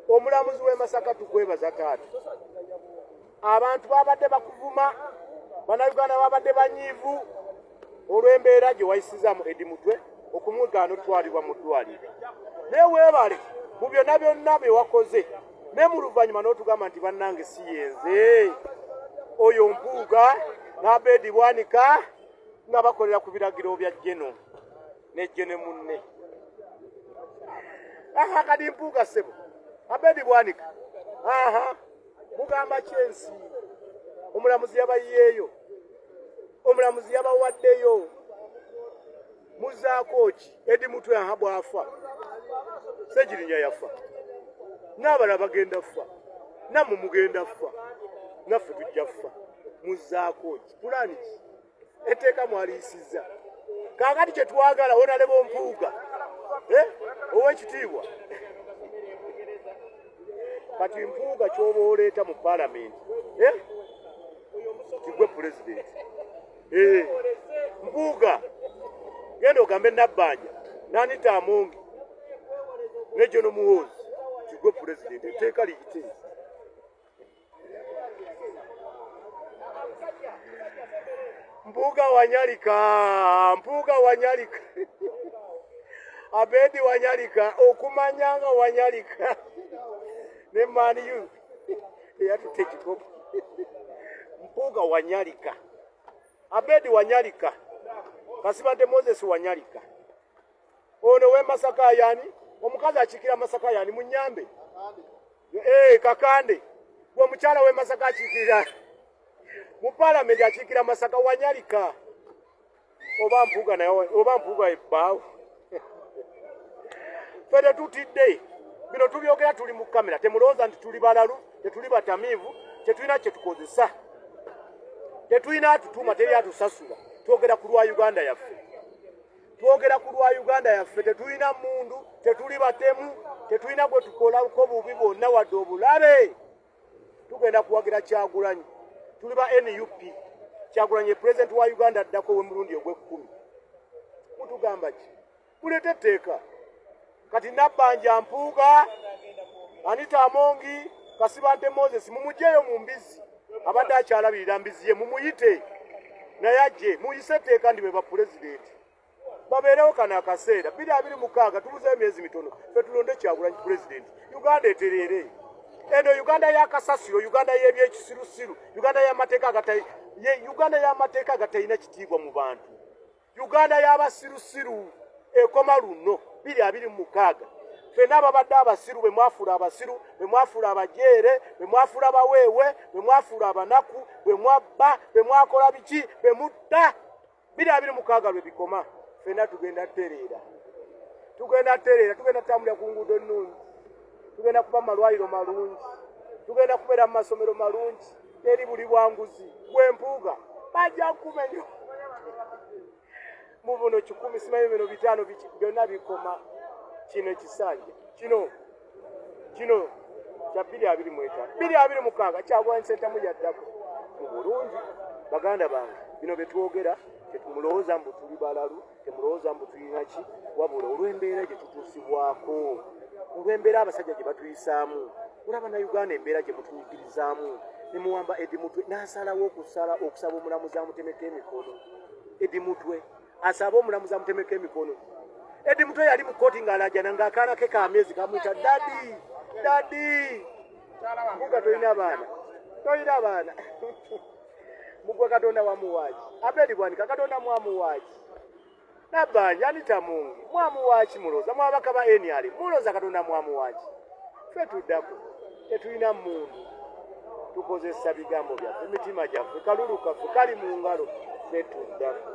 Omulamuzi w'e Masaka tukwebaza taata. Abantu babadde bakuvuma, Bannayuganda babadde banyiivu olw'embeera gye wayisizaamu Eddie Mutwe okumugaana otwalibwa mu ddwaliro. Naye weebale mu byonna byonna bye wakoze ne mu luvannyuma n'otugamba nti bannange si yenze oyo Mpuuga n'Abedi Bwanika nga bakolera ku biragiro bya Geno ne Gene munne. Aha kadi Mpuuga ssebo Abedi Bwanika aha mugamba kyensi omulamuzi yabayiyeeyo omulamuzi yabawaddeyo muzaako ki Edi Mutwe aha bwafa Ssegirinya yafa n'abalala bagenda ffa nammwe mugenda ffa naffe tujja ffa muzaako ki pulaani ki etteeka mwaliyisizza kaakati kye twagala wonalebo Mpuuga eh? ow'ekitiibwa kati Mpuuga kyoba oleeta mu palamenti eh? tigwe pulezidenti eh. Mpuuga genda ogambe Nabbanja n'Anita Amongi ne Jono Muhoozi tigwe pulezidenti etteeka liyite Mpuuga wanyalika, Mpuuga wanyalika, Abedi wanyalika, okumanya nga wanyalika ne Man U eyatutte ekikopo. Mpuuga wanyalika, Abedi wanyalika, Kasibante Moses wanyalika. Ono we Masaka yani omukazi akiikira Masaka yani munyambe eh Kakande gwe mukyala we Masaka akiikirira mu palamenti akiikira Masaka wanyalika oba Mpuuga naye oba Mpuuga ebbaawo ffe tetutidde bino tubyogera tuli mu kamera temulowooza nti tuli balalu tetuli batamiivu tetulina kye tukozesa tetulina atutuma teri atusasula twogera ku lwa Uganda yaffe twogera ku lwa Uganda yaffe tetulina mundu tetuli batemu tetulina gwe tukolako bubi bwonna wadde obulabe tugenda kuwagira Kyagulanyi tuli ba NUP Kyagulanyi president wa Uganda addako ow'emulundi ogw'ekkumi mutugamba ki muleete etteeka kati Nabbanja Mpuuga Anita Amongi Kasibante Moses mumugyeyo mu mbizzi abadde akyalabirira mbizzi ye mumuyite naye ajje muyise etteeka ndi be bapulezidenti babeerewo kano akaseera 2026 tubuzeyo emyezi mitono fe tulonde Kyagulanyi pulezidenti Uganda etereere eno Uganda y'akasasiro Uganda y'ebyekisirusiru Uganda y'amateeka Uganda y'amateeka agatalina kitiibwa mu bantu Uganda y'abasirusiru ekoma luno 2026 ffenna ababadde abasiru bwe mwafuula abasiru bwe mwafuula abajeere bwe mwafuula baweewe bwe mwafuula abanaku bwe mwabba bwe mwakola biki bwe mutta 2026 lwe bikoma ffenna tugenda tereera tugenda tereera tugenda tutambulira ku nguudo ennungi tugenda kuba mu malwaliro malungi tugenda kubeera mu masomero malungi teri buli bwanguzi gwe Mpuuga bajja kumenya mu buno kikumi simanyi bino bitaano byonna bikoma kino ekisanja kino kino kya 2025 2026 Kyagulanyi Ssentamu yaddako mu bulungi baganda bange bino bye twogera tetumulowooza mbu tuli balalu temulowooza mbu tulina ki wabula olw'embeera gye tutuusibwako olw'embeera abasajja gye batuyisaamu olaba na Uganda embeera gye mutunyigirizaamu ne muwamba Edi Mutwe n'asalawo okusala okusaba omulamuzi amutemeko emikono Edi Mutwe asabe omulamuzi amutemeko emikono Edi Mutwe yali mu kkooti ng'alaajana ng'akaana ke ka myezi kamuyita daddy daddy Mpuuga tolina baana tolina baana mugwe Katonda wamuwaaki Abedi Bwanika Katonda mwamuwaaki Nabbanja Anita Mungi mwamuwaaki mulooza mwabaka ba NRM mulooza Katonda mwamuwaaki ffe tuddako tetulina mmundu tukozesa bigambo byaffe emitima gyaffe kalulu kaffe kali mu ngalo ffe tuddako.